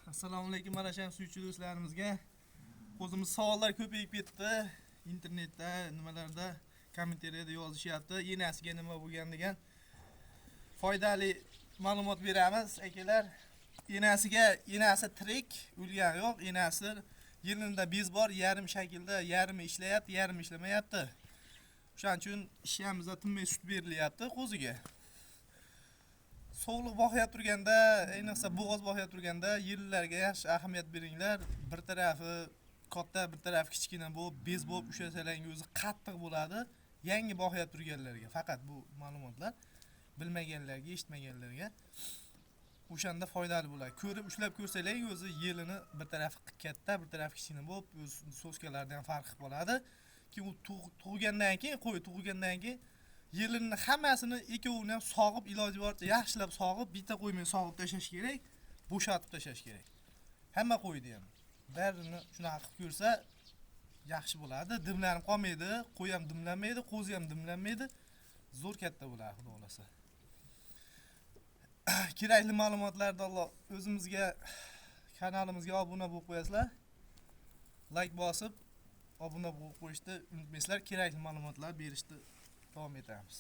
Assalomu alaykum mana suyuchi do'stlarimizga. O'zimiz savollar ko'payib ketdi. Internetda, nimalarda, kommentariyada yozishyapti. Enasiga nima bo'lgan degan foydali ma'lumot beramiz, akalar. Enasiga, enasi tirik, o'lgani yo'q. Enasi yelinida bez bor, yarim shaklda, yarmi ishlayapti, yarmi ishlamayapti. O'shaning uchun ishlamizda tinmay sut berilyapti qo'ziga. Sog'liq boqyap turganda, ayniqsa bo'g'oz boqyap turganda yillarga yaxshi ahamiyat beringlar. Bir tarafi katta, bir tarafi kichkina bo'lib, bez bo'lib ushlasalang o'zi qattiq bo'ladi. Yangi boqyap turganlarga faqat bu ma'lumotlar, bilmaganlarga, eshitmaganlarga o'shanda foydali bo'ladi. Ko'rib, ushlab ko'rsalar o'zi yelini bir tarafi katta, bir tarafi kichkina bo'lib, o'z soskalardan ham farqi bo'ladi. Keyin u tug'gandan keyin, qo'y tug'gandan keyin yelinni hammasini ikkovini ham sog'ib, iloji boricha yaxshilab sog'ib, bitta qo'ymay sog'ib tashlash kerak, bo'shatib tashlash kerak. Hamma qo'yni ham barini shunaqa qilib ko'rsa yaxshi bo'ladi. Dimlanib qolmaydi, qo'y ham dimlanmaydi, qo'zi ham dimlanmaydi. Zo'r katta bo'ladi, xudo xolasa. Kerakli ma'lumotlarni Alloh o'zimizga, kanalimizga obuna bo'lib qo'yasizlar. Like bosib obuna bo'lib qo'yishni unutmaysizlar. Kerakli ma'lumotlar berishni davom etamiz.